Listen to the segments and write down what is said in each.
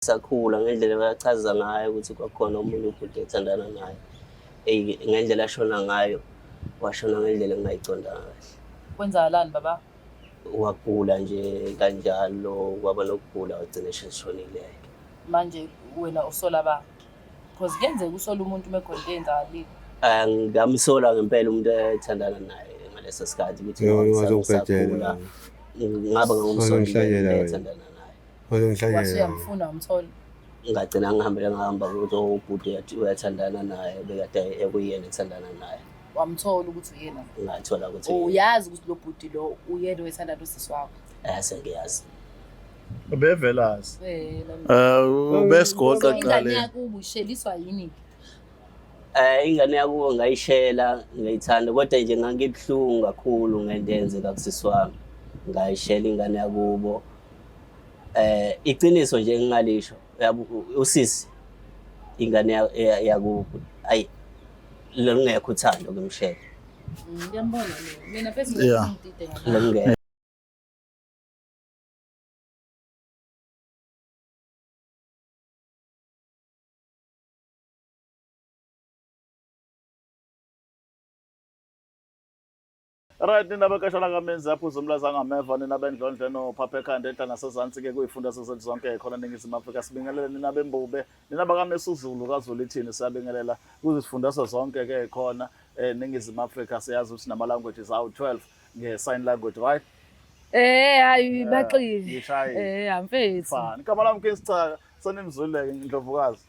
Sakhula ngendlela abachaza ngayo ukuthi kwakhona omunye ubhuti ethandana naye. Eyi ngendlela ashona ngayo, washona ngendlela engingayicondanga kahle. Kwenzakalani baba? Wagula nje kanjalo, kwaba nokugula wagcina eseshonile. Manje wena usola ba? Because kuyenzeka usola umuntu uma ekhona into eyenzakalile. Ngamsola ngempela umuntu ethandana naye ngaleso sikhathi ukuthi Yebo, ngoba ungazongibhedela. ngisakhula, ngaba ngangumsola Ungazongihlanyela umuntu wena. ethandana naye. Wase uyamfuna wamthola. Ngagcina ngihambele ngahamba ukuthi oh, ubhuti uyathandana naye bekade ekuyena ethandana naye. Wamthola ukuthi uyena. Ngathola ukuthi Uyazi ukuthi lo bhuti lo uyena oyethanda nosisi wakho. eh sengiyazi. Ubevelazi. Eh, Eh ubesigoqa ingane kuqale. yakubo isheliswa yini? Eh ingane yakubo ngayishela ngayithanda kodwa nje ngangibuhlungu kakhulu ngento eyenzeka kusisi wami. Ngayishela ingane yakubo. Eh iqiniso nje engingalisho uyabo usisi ingane yakubo ayi lolungekho uthando kumshela. Ngiyambona mina. Mina phezulu ngidide ngakho. Lolungekho. Right nina bekasha la kamenzi apho uzomlaza ngameva nina bendlondle no phapha ekhanda enhla nasezansi ke kuyifunda zethu zonke khona eNingizimu Afrika sibingelele nina bembube nina bakaMesuzulu kaZulu ithini siyabingelela kuzifundiswa zonke ke khona eNingizimu Afrika siyazi ukuthi nama languages awu 12 nge sign language right. Eh hayi baxile. Ngishayile. Eh amfethu. Fani. Igama lami King Sithaka senimzwile-ke Ndlovukazi.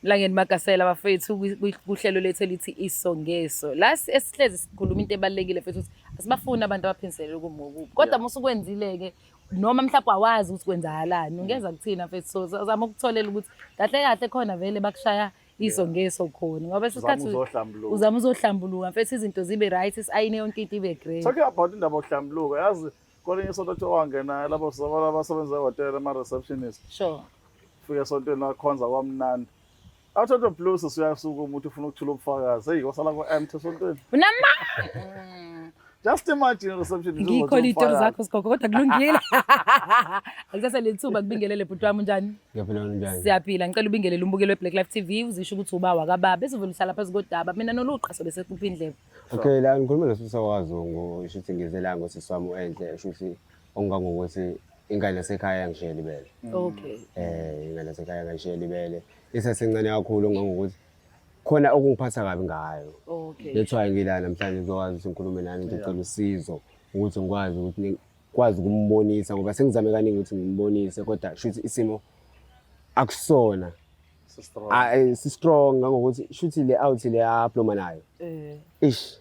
Langeni Magasela bafethu kuhlelo lethu elithi iso ngeso. La esihlezi sikhuluma into ebalulekile mfethu ukuthi asibafuni abantu abaphindiselela okubi. Kodwa uma usukwenzile ke noma mhlawumbe awazi ukuthi kwenzakalani ungeza kuthina mfethu so zama ukutholela ukuthi kahle kahle khona vele bakushaya iso ngeso khona ngoba Uzama uzohlambuluka. uzama uzohlambuluka mfethu izinto zibe right isayine yonke into ibe great. Talking about indaba yokuhlambuluka yazi kwelinye isonto kuthiwa wangena labo abasebenza ehhotela ama-receptionist. Sure. Fika esontweni wakhonza kwamnandi. Out of the blue sesuyasuka umuntu ufuna ukuthula ubufakazi. Hey wasala ku-empty esontweni. Unama Just imagine receptionist ngikho izitori zakho sigogo kodwa kulungile. Akusase lethuba kubingelele bhuti wami unjani? Ngiyaphila wena unjani? Siyaphila ngicela ubingelele umbukelo weBlack Life TV uzisho ukuthi uba wakababa bese uvela uhlala phezu kodaba mina noluqa sobe sekuphi indlebe. Okay la ngikhuluma nosisi wakwaZungu shuthi ngize la ngosisi wami u-Enhle shuthi okungangokuthi ingane yasekhaya yangishiyela ibele. Okay. Eh ingane yasekhaya ngangishiyela ibele. Isasencane kakhulu okungangokuthi khona okungiphatha kabi ngayo. Okay. That's why ngila namhlanje ngizokwazi ukuthi ngikhulume nani ngicela usizo ukuthi ngikwazi ukuthi ngikwazi ukumbonisa ngoba sengizame kaningi ukuthi ngimbonise kodwa shuthi isimo akusona. Sistrong. Si strong ngangokuthi shuthi le out le aploma nayo. Eh Ish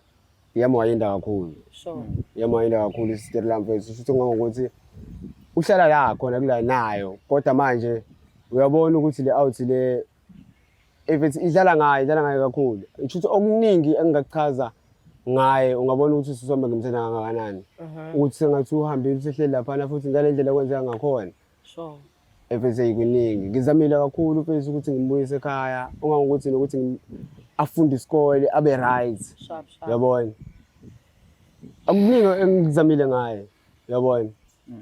iyamwayinda kakhulu. Sure. Iyamwayinda kakhulu isister lami mfethu shuthi ngangokuthi uhlala la khona kula nayo kodwa manje uyabona ukuthi le out le if idlala ngaye idlala ngaye kakhulu. Shuthi okuningi engingakuchaza ngaye ungabona ukuthi usisombe ngimthanda kangakanani. Ukuthi sengathi uhambile usehleli laphana futhi ngale ndlela kwenzeka ngakhona. Sure. Mfethu kuningi ngizamile kakhulu mfethu ukuthi ngimbuyise ekhaya ungangokuthi nokuthi afunde isikole abe right. Sharp sharp. Uyabona, akuningi engikuzamile ngaye, uyabona,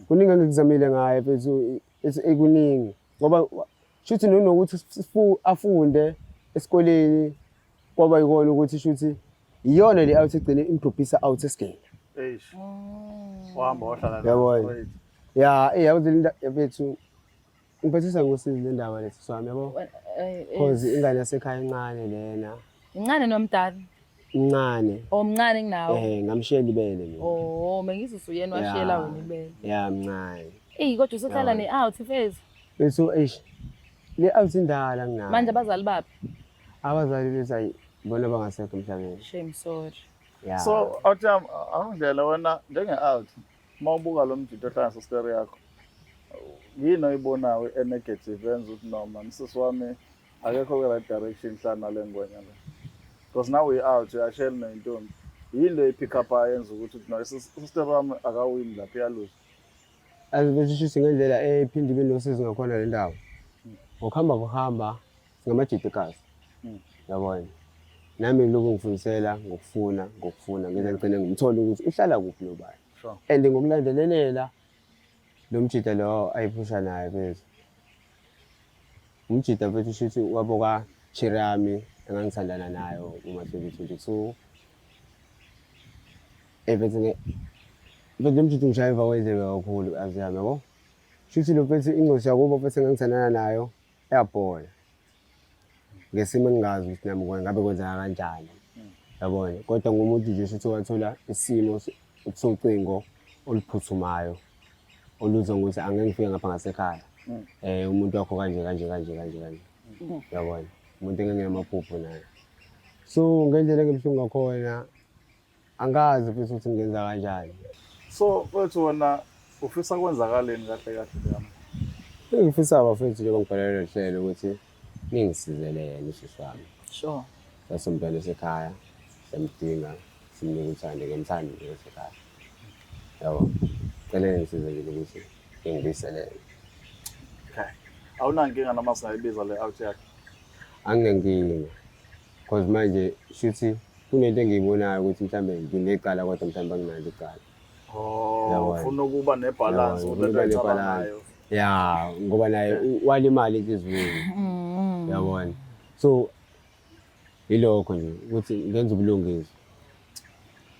kuningi engikuzamile ngaye mfethu ekuningi ngoba shuthi nokuthi afunde esikoleni kwaba yikona ukuthi shuthi iyona le out egcine imdrophisa out esigela. Eish. Wahamba wahlala naye Yabona. straight. Ya, eh yazi le nda- mfethu ngiphathisa ngosizi le ndaba lesi swami yabo. Cause ingane yasekhaya incane lena. Incane nomdala. Incane. Oh mncane kunawe. Eh ngamshiyela ibele mina. Oh bengizwa usuyena washiyela wena ibele. Ya mncane. Eyi kodwa usuhlala ne-out mfethu. Mfethu eish. Le out indala nginayo. Manje abazali baphi? Abazali bethu ayi bona bangasekho emhlabeni. Shame sorry. Ya. So out yami awundlela wena njenge-out uma ubuka lo mjito ohlala nesisteri yakho yini oyibonayo e-negative yenza ukuthi noma msisi wami akekho kwi-right direction hlala nale ngwenya le because now uyi-out uyashela neyintombi yini le i-pick up ayenza ukuthi uthi no isister wami akawini lapha iyaluza. Azi bese shuthi ngendlela ephinde ibe nosizo ngakhona le ndawo. Ngokuhamba kuhamba singamajidikazi. Yabona. Nami lokhu ngifundisela ngokufuna ngokufuna ngize ngigcine ngimthole ukuthi uhlala kuphi lo bani. Sure. And ngokulandelelela lo mjida lo ayiphusha naye mfethu. Umjita mfethu shuthi waboka cherry yami engangithandana nayo uma 2022. Eh mfethu mfethu lo mjita ungishaya emva kwendlebe kakhulu aziyami yabo. Shuthi lo mfethu ingozi yakubo mfethu engangithandana nayo eyabhola. Ngesimo engingazi ukuthi nami ngabe kwenzeka kanjani. Yabona kodwa ngumuntu nje shuthi wathola isimo socingo oluphuthumayo oluzwa ngokuthi angeke ngifike ngapha ngasekhaya. Umuntu wakho kanje kanje kanje kanje kanje. Yabona umuntu engingenamaphupho naye. So ngendlela engibuhlungu ngakhona angazi futhi ukuthi ngingenza kanjani. So mfethu wena ufisa kwenzakaleni kahle kahle leyami? Engifisa bafethu njengoba ngibhalele lolu hlelo ukuthi ningisizele yena usisi wami. Sure. Sasumntwana esekhaya, siyamdinga, simnike uthando, ngiyamthanda nje esekhaya. Yabo. Cela ningisize nje ukuthi ngingibuyiselele. Okay. Awunankinga noma singayibiza le out yakhe? Anginankinga. Cause manje shuthi kunento engiyibonayo ukuthi mhlambe nginecala kodwa mhlambe anginalo icala. Oh, Yabona. ufuna ukuba nebalance Yabona, kulento ukuba oyicabangayo. Ya, ngoba naye walimala enhliziyweni. Yabona. So ilokho nje ukuthi ngenza ubulungiswa.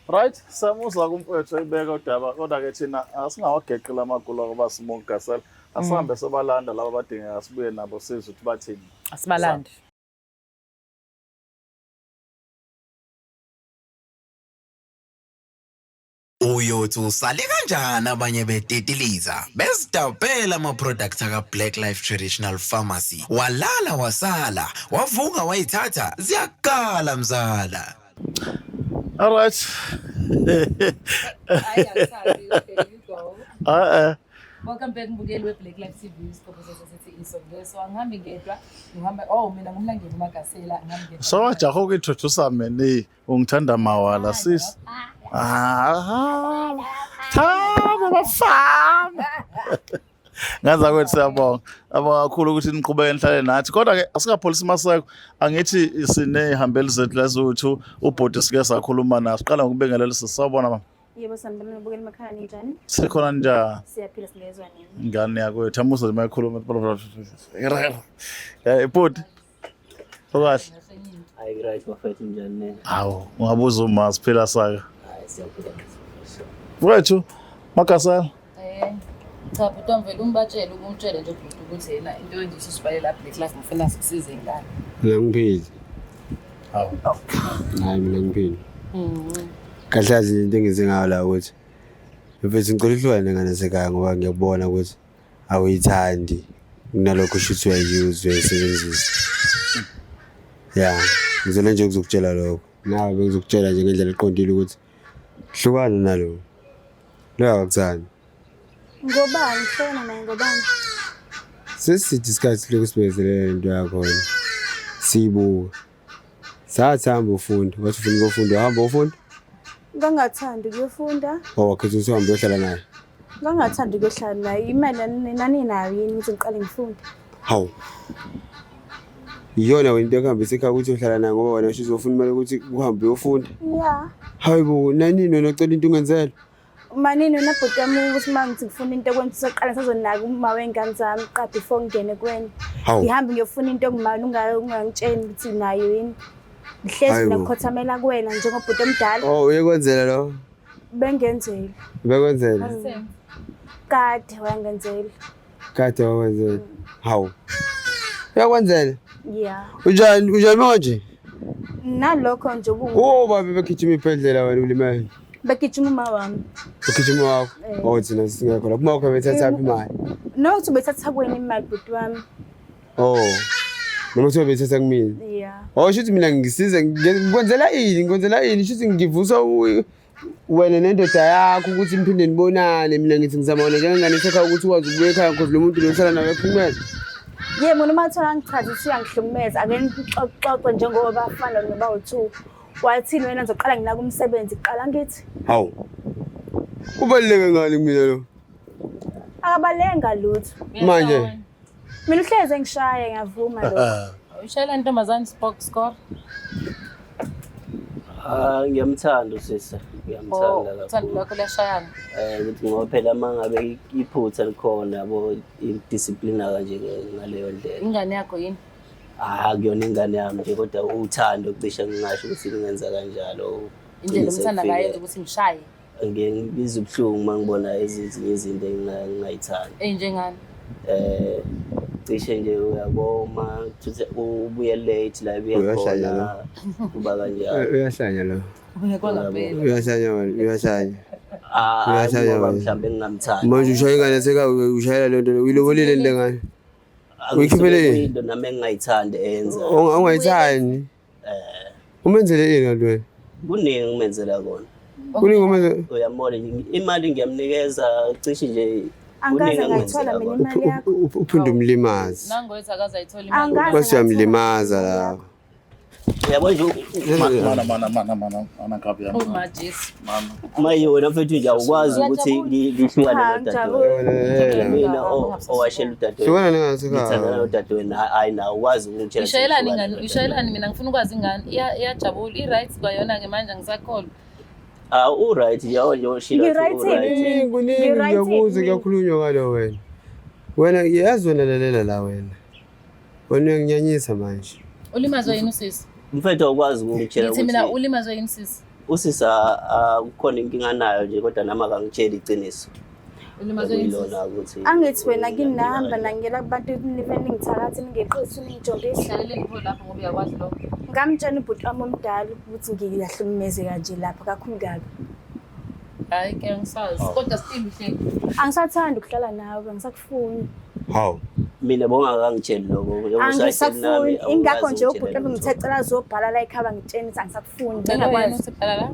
Right, samuzwa kumfowethu eyibeka udaba kodwa ke thina asingawageqi lamagula ngoba simugasela. Asihambe sobalanda laba abadingeka sibuye nabo sizwe ukuthi bathini. Asibalande. Uyothi usale kanjani abanye betitiliza bezidabhela ama-product aka-Black Life Traditional Pharmacy walala wasala wavuka wayithatha ziyakala mzala. All right. Eh. Welcome back mbukeli we-Black Life TV isiqopho sesithi iso ngeso angihambi ngedwa ngihamba oh mina ngumlangeni uMagasela angihambi ngedwa. So wajaha uku-introduce mina ungithanda mawala sis. Ah. Thabo bafana. Ngaza kwethu siyabonga. Abonga kakhulu ukuthi niqhubeke nihlale nathi. Kodwa ke asingapholisi maseko. Angithi sinehambeli zethu lezethu ubhodi sike sakhuluma naso. Siqala ngokubingelela sisawubona mama. Yebo sanibona nibukela emakhaya ninjani? Sikhona njani? Siyaphila singezwa nini? Ingane yakwethu amusa nje mayikhuluma. Eh bhodi. Ukahle. Hayi right bafethu njani nina? Hawu, ungabuza uma siphila saka. Hayi siyaphila. Mfowethu, Magasela. Cha bhuti wami vele umbatshele umtshele nje bhuti ukuthi yena into enje usisibalela Black Life ngifuna sikusize ngani. Mina ngiphile. Hawu. Hayi mina ngiphile. Kahle kahle into engize ngayo la ukuthi mfethu ngicela uhlukane nengane yasekhaya ngoba ngiyakubona ukuthi awuyithandi kunalokho shuthi uyayiyuza uyayisebenzisa. Ya, ngizele nje ukuzokutshela lokho. Nawe bengizokutshela nje ngendlela eqondile ukuthi hlukana nalo. Lo akakuthandi. Ngobani hlukana naye ngobani? Sesithi isikhathi lokhu sibekezelele lento yakhona. Siyibuka. Sathi hamba ufunda, wathi ufuna ukuyofunda, wahamba ufunda. Ngangathandi ukuyofunda. Oh, wakhetha ukuthi uhambe uyohlala naye. Ngangathandi ukuyohlala naye. Imali naninayo yini ukuthi ngiqale ngifunde? Hawu. Iyona wena into ekuhambisa ekhaya ukuthi uyohlala naye ngoba wena usho uzofuna imali yokuthi uhambe uyofunda. Ya. Hayi bo, nanini wena ucela into ungenzela? Manini wena bhuti wami ukuthi uma ngithi ngifuna into ekwenza usoqala sazonaka uma wey'ngane zami qa before ngingene kuwena. Hawu. Ngihambe ngiyofuna into kumali ungangitsheni ukuthi nayo yini. Ngihlezi Hayi mina bo. ngikhothamela kuwena njengobhuti omdala. Oh, uyekwenzela lo. Bengenzeli. Bekwenzela. Kade wayengenzeli. Kade wakwenzela. Hawu. Uyakwenzela. Ya. Unjani unjani manje? Nalokho nje Oh baba begijima ibhedlela wena ulimele. begijima uma wami. Ugijima wakho. Eh. Oh thina singekho lapho. Uma wakho bethatha phi imali? Nokuthi ubethatha kuwena imali bhuti wami. Oh. Noma kuthiwa bethatha kumina. Ya. Oh shuthi mina ngisize ngikwenzela ini ngikwenzela ini shuthi ngivusa wena nendoda yakho ukuthi niphinde nibonane mina ngithi ngizama wena njengengane esekhaya ukuthi ukwazi ukubuya ekhaya because lo muntu lo ohlala naye uyakuhlukumeza. Yebo noma kuthiwa angichaze ukuthi uyangihlukumeza ake nixoxe njengoba bafana noba u-two. Wathini wena ngizoqala nginaka umsebenzi kuqala ngithi Hawu. Ubaluleke ngani kumina lo? akabaleki ngalutho. Manje Mina uhlezi engishaya ngiyavuma lokho. Ushayela intombazane spoke score. Ah, ngiyamthanda usisi, ngiyamthanda Oh, uthando kakhulu. lwakho luyashayana. Ukuthi ngoba phela uma ngabe iphutha likhona yabo idisciplina kanje ngaleyo ndlela. Ingane yakho yini? Ah, akuyona ingane yami nje kodwa uthando cishe ngingasho ukuthi lingenza kanjalo. Indlela omthanda ngayo yenza ukuthi ngishaye. Ngiye ngizwe ubuhlungu uma ngibona ezinye izinto engingayithandi. Ey'njengani? Cishe nje uyaboma thuthe ubuye late la ebuya Uyahlanya khona kuba kanjalo. Uyahlanya lo. Kwangempela. Uyahlanya wena, uyahlanya. Ah, Uyahlanya ngoba wena. mhlawumbe ngingamthandi. Manje ushaya ingane seka ushayela le nto le, uyilobolile le ngane. Uyikhiphele Angisuke yini? kuyinto nami engingayithandi eyenza. Ungayithandi. Umenzele ini kanti wena? Kuningi engimenzela kona. Kuningi umenzele. Uyambona nje imali ngiyamnikeza cishe nje Angikaze kuningi ngayithola engimenzela mina kona. imali yakho. Uphinde umlimaze. Nangoyethi akaze ayithole imali. Angikaze Kwase ngayithola uyamlimaza imali la. yakho. Uyabo nje Mana mana mana mana mana nkabi yami. Oh my Jesu. Mana. maye wena mfethu nje awukwazi ukuthi ngihlukane Cha, nodadewenu. ngijabule. Mina owashela udadewenu. Hlukana nengasekhaya. Ngithandana nodadewenu hayi nawe awukwazi ukungitshela. Ishayelani ukuthi ingane? ngihlukane Ishayelani mina ngifuna ukwazi ingane. Iyajabula, i-right kwayona-ke manje angisakholwa. Ah, u-right nje yabo nje ushilo wathi Ngi-right u-right. yini? Kuningi kuningi Ngi-right ngiyakuzwa yini? kuyakhulunywa ngalo wena. Wena yazi wena lalela la wena. Wena uyanginyanyisa manje. Ulimazwe yini usisi? Mfethu awukwazi ukungitshela Ngithi mina ukuthi ulimazwe yini sisi? usisi kukhona inkinga nayo nje kodwa nami akangitsheli iqiniso. Ulimazwe yini sisi? Okuyilona ukuthi Angithi wena kini nahamba nangiyela kubantu nive ningithakathi ningeqisi ningijombisa. Hlaleleni pho lapho ngoba uyakwazi lokho. Ngamtshela ubhuti wami omdala ukuthi ngiyahlukumezeka nje lapha kakhulu kabi. Hayi ke angisazi. Kodwa still uhleli. Angisathandi ukuhlala nawe, angisakufuni. Hawu. Mina bongakangitsheli lokho. Njengoba usahleli nami, Angisakufuni. Ingakho awukwazi nje ukungitshela ubhuti wami lutho. ngithe cela azobhala la ekhaya ngitshena ukuthi angisakufuni. Cela wena Bengakwazi. uthi bhala la.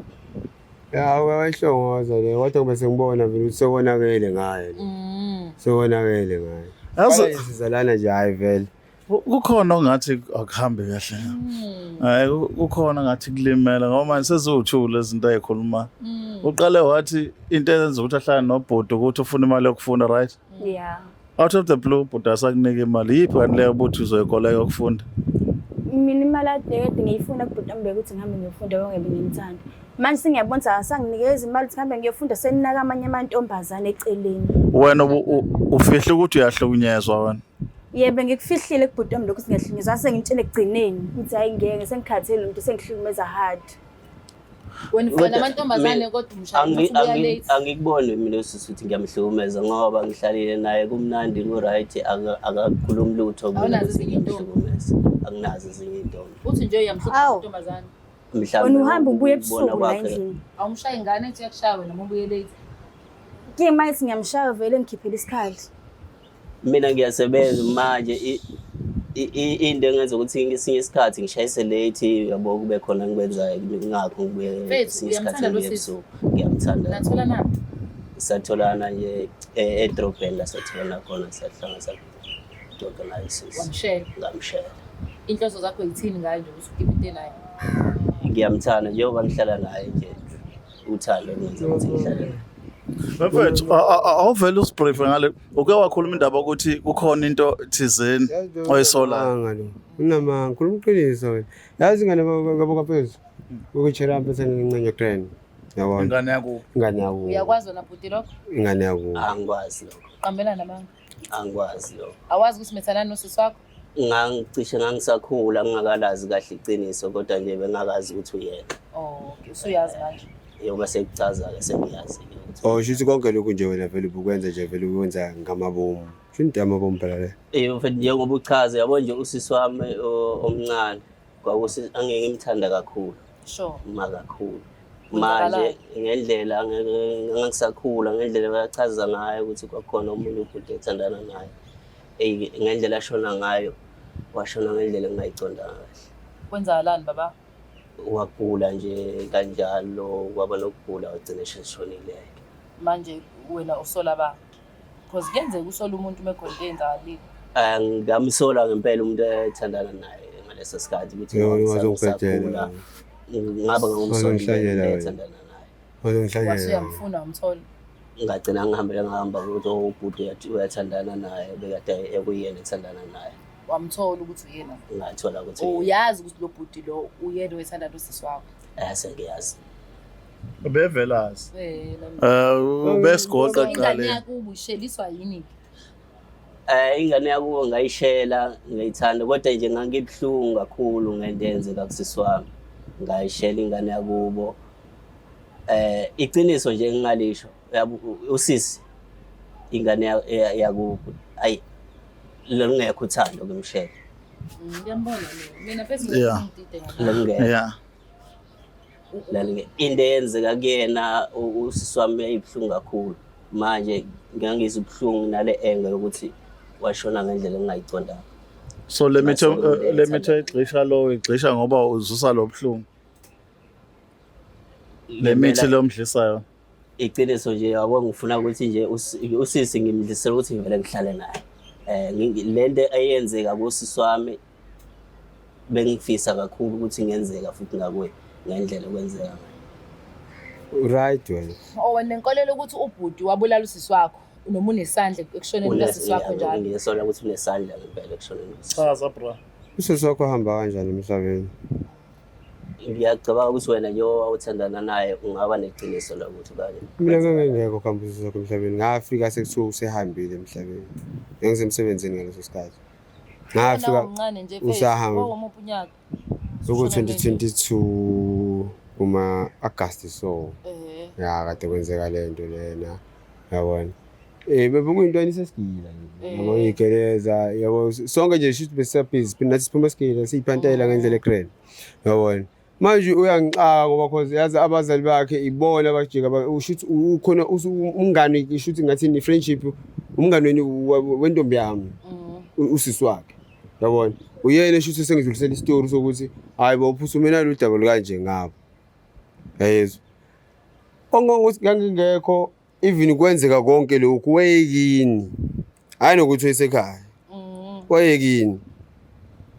Ya wayihlongoza le kodwa kube sengibona vele ukuthi sekonakele ngaye. lo. Sekonakele ngaye. Yazi- Yazi sizalana nje hayi vele. Kukhona ongathi akuhambi kahle. Hayi kukhona ngathi kulimela ngoba manje seziwuthule izinto ayikhuluma. Uqale wathi into eyenza ukuthi ahlale nobhuti ukuthi ufuna imali yokufunda right? Yeah. Out of the blue bhuti asakunika imali. Yiphi kanti leyo ubuthi uzoyikoleka yokufunda? Mina imali ade kade ngiyifuna kubhuti wami ukuthi ngihambe ngiyofunda ngoba ngimthanda. Manje sengiyabona ukuthi akasanginikezi imali ukuthi ngihambe ngiyofunda seninaka amanye amantombazane eceleni. Wena ufihla ukuthi uyahlukunyezwa wena. Yebo ngikufihlile kubhuti wami lokhu singehlukunyezwa sengimtshele ekugcineni ukuthi hayi ngeke sengikhathele umuntu sengihlukumeza hard. Wena ufana Kodwa namantombazane kodwa umshaya uthi ubuya late. Angikuboni mina usisi ukuthi ngiyamhlukumeza ngoba ngihlalile naye kumnandi ku-right akakhulumi lutho kumina Awunazo ukuthi ezinye iy'ntombi? ngiyamhlukumeza. Anginazo ezinye iy'ntombi. Uthi nje uyamhlupha Awu. amantombazane. Mhlawumbe Wena uhamba ubuye ukubona ebusuku la kwakhe- endlini. Awumshayi ingane ethi uyakushaya wena uma ubuye late. Ke manje ngiyamshaya vele ngikhiphela isikhali. Mina ngiyasebenza manje into engenza ukuthi ngesinye isikhathi ngishayise late yabo kube khona engikwenzayo ngingakho ngibuye Mfethu, ngesinye isikhathi uyamthanda lo ngibuye sisi? ebusuku. Ngiyamthanda. Nathola na? Satholana nje edrobheni la satholana khona sahlangana saxoxa naye sisi. Wamshela. Ngamshela. Inhloso zakho yithini ngayo nje ukuthi ukipite naye? Ngiyamthanda njengoba ngihlala naye nje uthando lungenza ukuthi ngihlale naye. Mfethu awuvele usibriefe ngale. Uke wakhuluma indaba ukuthi kukhona into thizeni oyisolayo. Unamanga lo. Unamanga, khuluma iqiniso wena. Yazi ingane kabo kaphezulu. Ukuchela mfethu ngincane grand. Yabona. Ingane yakubo. Ingane yakubo. Uyakwazi wena bhuti lokho? Ingane yakubo. Angikwazi lokho. Qambela namanga. Angikwazi lokho. Awazi ukuthi methanani nosisi wakho? Ngangicishe ngangisakhula ngingakalazi kahle iqiniso kodwa nje bengakazi ukuthi uyena. Oh, okay. Usuyazi manje. Njengoba sekuchaza-ke sengiyazi-ke ukuthi Oh, shuthi konke lokhu nje wena vele ubukwenza nje vele ukwenza ngamabomu. Shuthi into yamabomu phela le. Mfethu njengoba uchaza yabo nje usisi wami omncane kwakusi angeke ngimthanda kakhulu. Sure. Ma kakhulu. Kwenzakalani? Manje ngendlela ngangisakhula ngendlela bayachaza ngayo ukuthi kwakhona omunye ubhuti ethandana naye. Eyi ngendlela ashona ngayo washona ngendlela engingayicondanga kahle. Kwenzakalani baba? Wagula nje kanjalo kwaba nokugula wagcina eseshonile. Manje wena usola ba? Because kuyenzeka usola umuntu uma ekhona into eyenzakalile. Ngamsola ngempela umuntu ethandana naye ngaleso sikhathi ukuthi Yebo, ngisakhula, wazongibhedela. ngabe ngangumsola Wazongihlanyela wena. ethandana naye. Wazongihlanyela. Wasuyamfuna wamthola. Ngagcina ngihambele ngahamba ukuthi oh, ubhuti uyathandana naye bekade ekuyena ethandana naye. Wamthola ukuthi uyena. Ngathola ukuthi Uyazi ukuthi lo bhuti lo uyena oyethanda nosisi wakho. Sengiyazi. Ubevelazi. Eh, nami. Eh, ubesigoqa Ingane kuqaleni. yakubo isheliswa yini? Ingane yakubo ngayishela ngayithanda, kodwa nje ngangibuhlungu kakhulu ngento eyenzeka kusisi wami. Ngayishela ingane yakubo. Iqiniso nje engingalisho, uyabo, usisi ingane yakubo, ayi lolungekho uthando kumshela. Ngiyambona mina. Mina first ngidide ngalo. Lolungekho. Into eyenzeka kuyena usisi wami yayibuhlungu kakhulu. Manje ngangizwa ubuhlungu nale enga yokuthi washona ngendlela engingayicondanga. So le mitho Ngasola le mitho ngiyayithanda. egxisha lo igxisha ngoba uzusa lo buhlungu. Le mithi lo mdlisayo. Iqiniso nje, yabo, ngifuna ukuthi nje usisi ngimdlisele ukuthi ngivele ngihlale naye. Lento eyenzeka kusisi wami bengifisa kakhulu ukuthi ingenzeka futhi ngakuye ngendlela okwenzeka ngayo. Right wena. Oh, wena nenkolelo ukuthi ubhuti wabulala usisi wakho noma unesandla ekushoneni kukasisi wakho njalo. Ngiyasola ukuthi unesandla ngempela ekushoneni kusisi. Chaza bro. Usisi wakho hamba kanjani emhlabeni? Ngiyacabanga ukuthi wena njengoba uthandana naye ungaba neqiniso lokuthi kanye. Mina ngangingekho kuhamba usisi wakho emhlabeni. Ngafika sekuthiwa usehambile emhlabeni. Ngangisemsebenzini ngaleso sikhathi. Ngafika Wena umncane nje first. usahamba. Wawumuphi unyaka? Soku 2022 kuma August so. Ya, kade kwenzeka le nto lena. Yabona. Bekuyinto enisesigila nje. Yabo, igeleza, yabo, sonke nje shithi besisabhizi, nathi siphuma sigila siyiphantela ngendlela egrand. Yabona. Manje uyangixaka ngoba cause yazi abazali bakhe ibona abajika ushuthi ukhona umngani, shuthi ngathi ni friendship, umngani wentombi yami, usisi wakhe. Yabona. Uyena shuthi sengidlulisela isitori sokuthi hayi bo uphuthume nalo udaba kanje ngabo. Yayizwa. Ongongokuthi ngangingekho even kwenzeka konke lokhu wayekini. Hayi nokuthi wayesekhaya. Wayekini.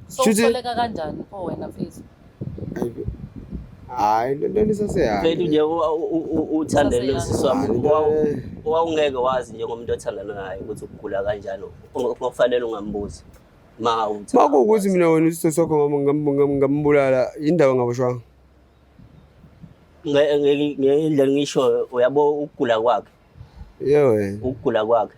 So usoleka kanjani pho wena mfethu? Hayi lento lisaseyami. Mfethu nje uthandele usisi wami, wawungeke wazi njengomuntu othandana naye ukuthi ukugula kanjani, okufanele ungambuzi. Ma uthanda. Makuwukuthi mina wena usisi wakho ngambulala, indaba ngaboshwanga. Ngendlela ngisho, uyabo, ukugula kwakhe. Yebo wena. Ukugula kwakhe.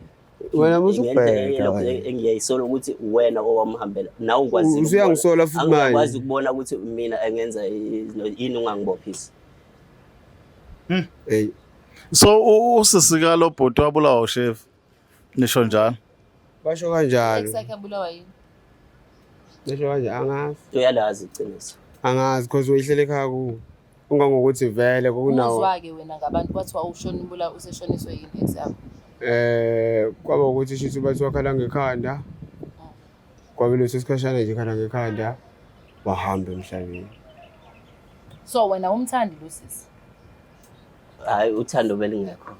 Wena Ngendlela musubheka elokhu wena. engiyayisola ukuthi wena owamhambela nawe ukwazile. Usuyangisola futhi manje. Angikwazi ukubona ukuthi mina engenza yini ungangibophisi. Hey. So usisi ka lo bhuti wabulawa ushefu. Nisho njalo. Basho kanjalo. Ex yakhe abulawa yini? Basho kanje angazi. Uyalazi iqiniso. Angazi cause uyihlele ekhaya kuwo. Ungangokuthi vele kunawo. Umuzwa-ke wena ngabantu kwathiwa ushona ubula useshoniswe yini ex yakho? Kwaba ukuthi shithi bathi wakhala ngekhanda. Kwabe leso sikhashana nje khala ngekhanda wahamba emhlabeni. So wena umthandi lo sisi? Hayi, uthando belingekho.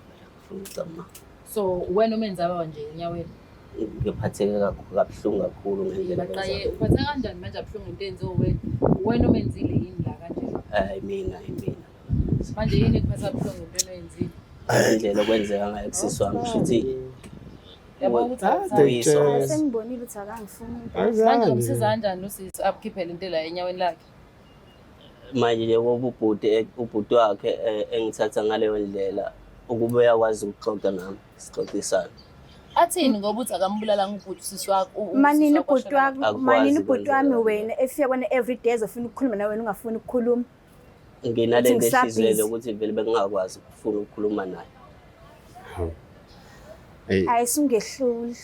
Ngicabanga. So wena umenza baba nje enyaweni? Ngiphatheke kabuhlungu kakhulu ngendlela. Baqaye uphatheka kanjani manje abuhlungu into enziwe wena? Wena umenzile yini la kanje? Hayi mina, mina. Manje yini ekuphatha kabuhlungu into oyenzile? Indlela okwenzeka ngayo kusisi wami shuthi Yabo ukuthi Uyiso. Sengibonile ukuthi akangifuni. manje umsiza kanjani usisi akukhiphele into la enyaweni lakhe? Manje nje ubhuti, ubhuti wakhe engithatha ngaleyo ndlela ukube uyakwazi ukuxoxa nami, sixoxisane. Athini ngoba uthi akambulalanga ubhuti usisi wakho? Manini ubhuti wakho, Akukwazi manini ubhuti wami kwenzeka. wena efika kwena every day ezofuna ukukhuluma nawe wena ungafuni ukukhuluma. Nginalento Uthi ehliziyweni ngisabhizi. ukuthi vele bengingakwazi ukufuna ukukhuluma naye. Hey. Hayi sungehluli.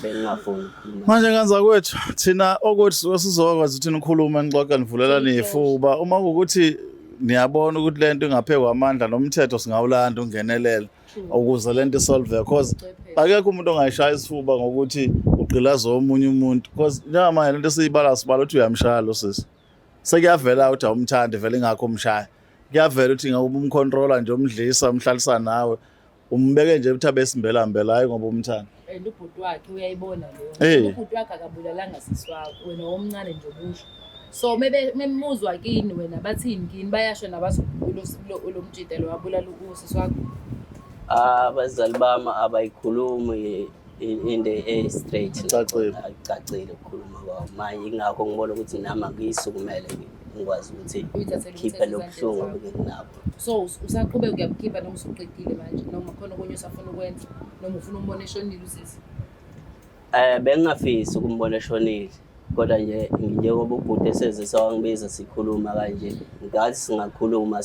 Bengingafuni ukukhuluma. Manje nganza kwethu thina okuthi suke sizokwazi ukuthi nikhulume nixoxe nivulelane ifuba uma kuwukuthi niyabona ukuthi lento ingaphekwa amandla nomthetho singawulanda ungenelela ukuze lento isolve, cause akekho umuntu ongayishaya isifuba ngokuthi ugqilaza omunye umuntu, cause njengamanje lento esiyibala sibala ukuthi uyamshaya lo sisi, sekuyavela ukuthi awumthandi vele ingakho umshaya, kuyavela ukuthi ngabe umcontroller nje umdlisa umhlalisa nawe umbeke nje ukuthi abesimbela mbela, hayi ngoba umthanda. And ubhuti wakhe uyayibona leyo. Eh. Ubhuti wakhe akabulalanga sisi wakho, wena womncane nje obusho. So mebe memuzwa kini wena bathini kini, bayasho nabathi lo mjida lo wabulala usisi wakho? Abazali bami abayikhulumi into e-straight. Icacile. Ayicacile ukukhuluma kwabo. Manje ingakho ngibona ukuthi nami angiyisukumele. Ngikwazi ukuthi Uyithathele khiphe umthetho lo ezandleni buhlungu zakho. obenginabo. So usaqhubeka uyabukhipha noma usuqedile manje, noma khona okunye osafuna ukwenza, noma ufuna umbona eshonile usisi? Bengingafisi ukumbona eshonile, kodwa nje njengoba ubhuti eseze sewangibiza sikhuluma kanje, ngathi singakhuluma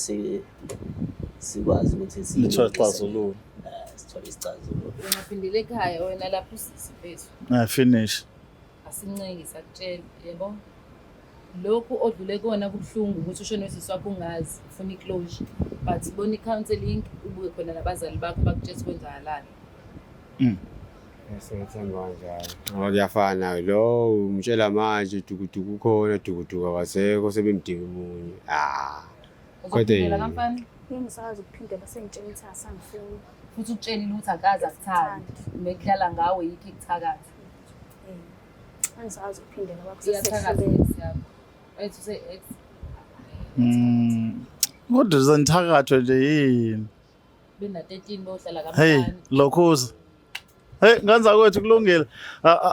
sikwazi ukuthi Nithole isixazululo. Sithole isixazululo. Wena phindele ekhaya, wena lapho usisi mfethu. Finish. Asincengi, sakutshela yebo. Lokhu odlule kona kubuhlungu ukuthi ushone usisi wakho ungazi, ufuna i-closure. But bona i-counseling, ubuye khona nabazali bakho bakutshela ukuthi kwenzakalani. Singathemba kanjalo. Ngoba kuyafana lo umtshela manje dukuduku khona, dukuduku akasekho, sebemdinga omunye. Ah. Kodwa Uzophindela yini? kamfana? Ngingisakwazi ukuphindela, sengitshela ukuthi asangifuni. Futhi ukutshelile ukuthi akaze akuthande. Mekudlala ngawe yikho ekuthakatha. Angisakwazi ukuphindela kwakho, Iyathakatha sesehluleka. ex yakho. Ethi use-ex. Kodwa zenithakathwe nje yini? Bena-13 bohlala Hey, kamfana. lokhuza. Hey, nganza kwethu kulungile.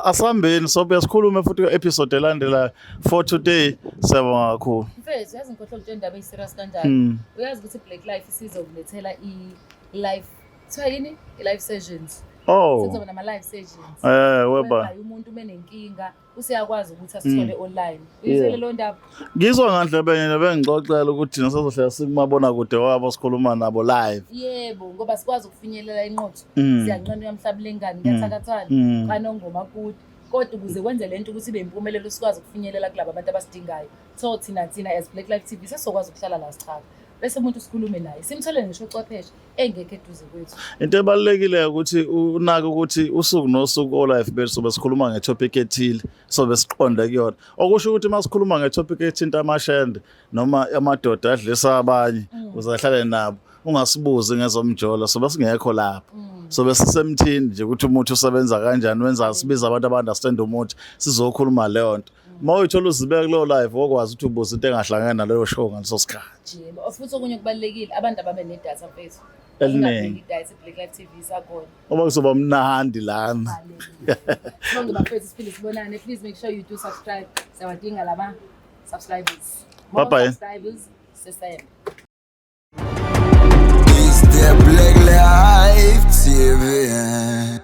Asihambeni sobuya sikhulume futhi ku-episode elandelayo. For today, siyabonga kakhulu. Mfethu, uyazi ngikhohlwa ukutshela indaba eyi-serious kanjani? Uyazi ukuthi i-Black Life isizokulethela i-live, kuthiwa yini? I-live sessions. Oh. Sekuzoba nama-live sessions. Weba. Whereby umuntu uma enenkinga useyakwazi ukuthi asithole online. Uyizwile leyo ndaba? Ngizwa ngandlebe yena bengixoxela ukuthi thina sizohlala sikumabonakude wabo sikhuluma nabo live. Yebo, ngoba sikwazi ukufinyelela inqotho. Siyanqena uyamhlabulengane, kuyathakathana, kanongoma kude. Kodwa ukuze kwenze lento ukuthi ibe impumelelo sikwazi ukufinyelela kulabo abantu abasidingayo. So thina as Black Life TV sesizokwazi ukuhlala la sichaza. Bese umuntu sikhulume naye, simthole ngisho ucwepheshe engekho eduze kwethu. Into ebalulekile ukuthi unake ukuthi usuku nosuku o-live bethu sobe sikhuluma nge-topic ethile, sobe siqonde kuyona. Okusho ukuthi uma sikhuluma nge-topic ethinta amashende noma amadoda adlisa abanye, uzahlale nabo, ungasibuzi ngezomjolo, sobe singekho lapho. Sobe sisemthini nje ukuthi umuthi usebenza kanjani, wenza sibiza abantu aba-understand umuthi, sizokhuluma leyo nto. Uma uyithola uzibeka kuleyo live, wokwazi ukuthi ubuze into engahlangene naleyo show ngaleso sikhathi. Yebo, futhi okunye okubalulekile abantu ababe nedatha mfethu. Eliningi. Ungapheli idatha, i-Black Life TV isakhona. Ngoba kuzoba mnandi lana. Sibonge bafethu, siphinde sibonane. Please make sure you do subscribe. Siyawadinga lama subscribers. More Bye bye. subscribers, sesayembe. It's the Black Life TV.